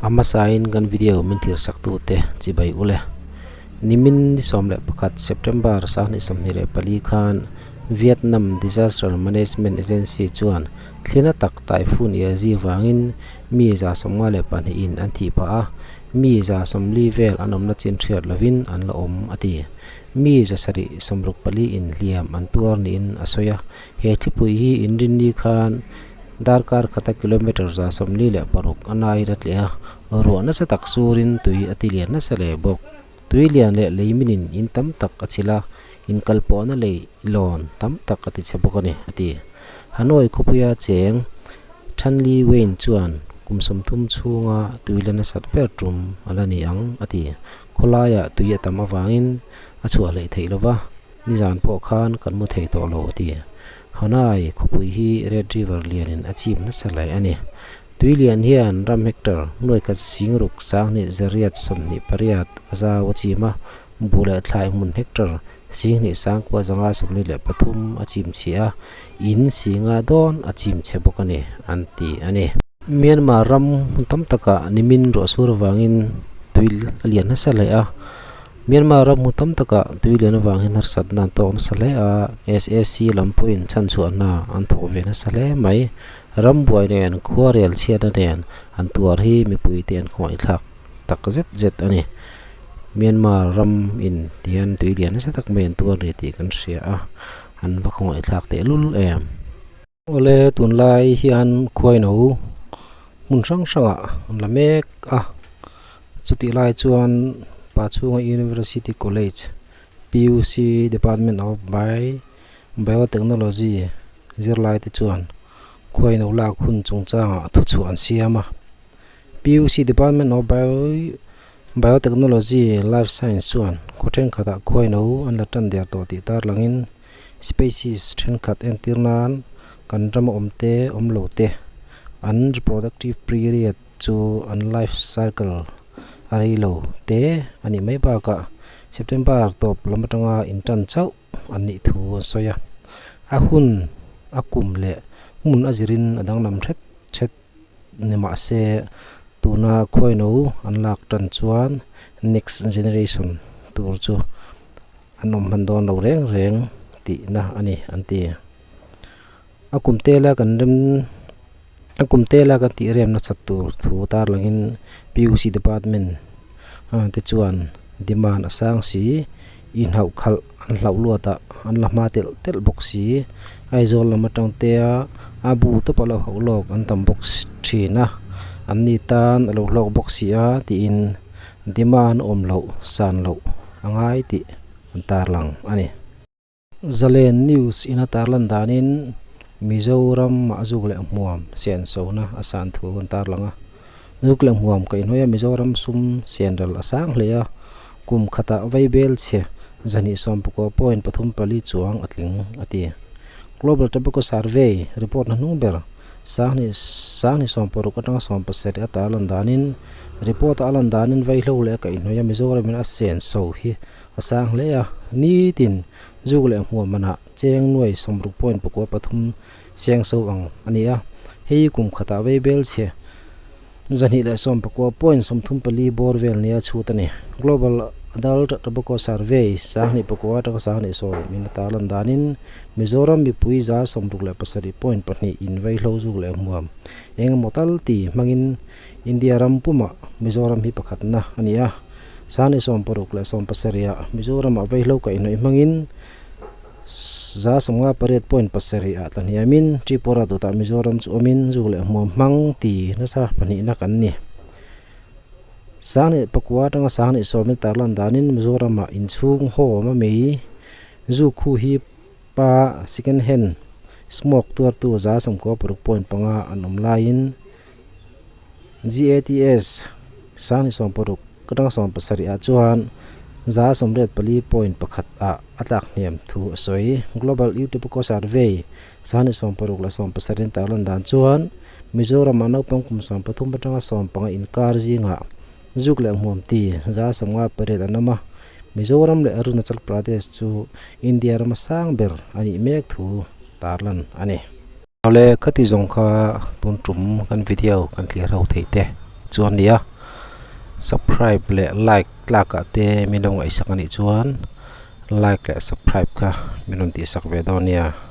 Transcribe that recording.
A hmasain kan video min thlir saktute chibai ule. Nimin ni 11 September 2024 khan Vietnam Disaster Management Agency chuan thlina tak typhoon Yasi vangin mi 52 in an thih phah a, mi 40 vel an awmna chin hriat lovin an la awm a ti. Mi 764 in hliam an tuar niin a sawi a. He thlipui hi inrinni khan darkar khata kilometre 46 a naiin a tleh a, ruah nasa tak surin tui a ti lian nasa leh bawk. Tui lian leh lei minin in tam tak a chhilh a, inkalpawhna lei lawn tam tak a ti chhe bawk a ni, a ti. Hanoi khawpuia cheng Thanli Wayne chuan kum 30 chhunga tui la nasat ber tum a la ni ang, a ti. Khawlaiah tui a tam avangin a chhuah hleih theih lova, nizan pawh khan kan mu thei tawh lo, a ti. Hanoi khawpui hi Red River lianin a chim nasa hle a ni. Tui lian hian ram hectare nuaikhat singruk sanghnih zariat 28 a zau a chim a, buh leh thlai hmun hectare singhnih sangkua zanga 43 a chim chhia a, in singa dawn a chim chhe bawk a ni, an ti a ni. Myanmar ram hmun tam takah nimin ruah sur avangin tui a lian nasa hle a, Myanmar ram hmun tam takah tui lian avangin harsatna an tawk nasa hle a, SAC lam pawhin chhanchhuah hna an thawk ve nasa hle mai. Ram buai nen, khuarel chhiatna nen an tuar hi mipuite an khawngaih thlak tak zet zet a ni. Myanmar ram in tihian tui lian nasa tak mai an tuar ni tih kan hria a, an va khawngaih thlak tehlul em. Awle tunlai hian khuaino hmun hrang hrangah an la mek a, chutih lai chuan Pachhunga University College PUC Department of Biotechnology zirlai te chuan khuaino lak hun chungchangah thuchhuah an siam a. PUC Department of Biotechnology Life Science chuan khaw thenkhatah khuaino an la tan der tawh tih tarlangin species thenkhat entir nan kan rama awm te awm lo te an reproductive period chu an life cycle a rei lo te a nih mai bakah September tawp lam atanga intan chauh an nih thu an sawi a. A hun a kum leh hmun a zirin a danglam hret hret ni mah se tuna khuaino an lak tan chuan next generation tur chu an awm hman dawn lo reng reng tihna a ni an ti. A kum tela kan rem a kum tela kan tih remna chat tur thu tarlangin PUC department te chuan demand a sang si inhauh khalh an hlauh luat ah an la hma telh telh bawk si. Aizawl lam atang te a a bu tawp a lo hauh lawk an tam bawk thin a an ni tan a lo hlawk bawk si a tiin demand awm loh san loh a ngai tih an tarlang a ni. Zalen News in a tarlan danin Mizoram ah zuk leh hmuam sen sona a san thu an tarlang a. Zuk leh hmuam kaihhnawih a Mizoram sum senral a sang hle a, kum khatah vaibel chhe 219.34 chuang a tling a ti. Global Tobacco Survey report hnahnung ber 2016 atanga 17 a tarlan danin report a lan danin vaihlo leh a kaihhnawih a Mizoram in a senso hi a sang hle a, nitin zuk leh hmuam manah cheng nuai 60.93 sengso ang a ni a, hei kum khatah vaibel chhe 219.34 bawr vel nia chhut a ni. Global Adult Tobacco Survey 2009 atanga 2010 in a tarlan danin Mizoram mipui 67.2 in vaihlo zuk leh hmuam eng emaw tal ti hmangin India ram pumah Mizoram hi pakhatna a ni a, 2016 leh 17 ah Mizoramah vaihlo kaihhnawih hmangin 58.7 ah tla hniamin Tripura dawtah Mizoram chu awmin zuk leh hmuam hmang ti nasa pahnihna kan ni. 2009 atanga 2010 in tarlan danin Mizoramah inchhung haw awm a mei zuk khu hi pa second hand smoke tuartu 96.5 an awm laiin GATS 2016 atanga 17 ah chuan 84.1 ah a tlak hniam thu a sawi. Global Youth Tobacco Survey 2016 leh 17 in tarlan dan chuan Mizoram ah naupang kum 13 atanga 15 inkar zingah zuk leh hmuam ti 58 an awm a. Mizoram leh Arunachal Pradesh chu India rama sang ber a nih mek thu tarlan a ni. Awle khati zawng kha tun tum kan video kan thlir ho theih te. chu a nia subscribe leh like tlak ah te min lo ngaihsak a nih chuan like leh subscribe kha min rawn tihsak ve dawn nia.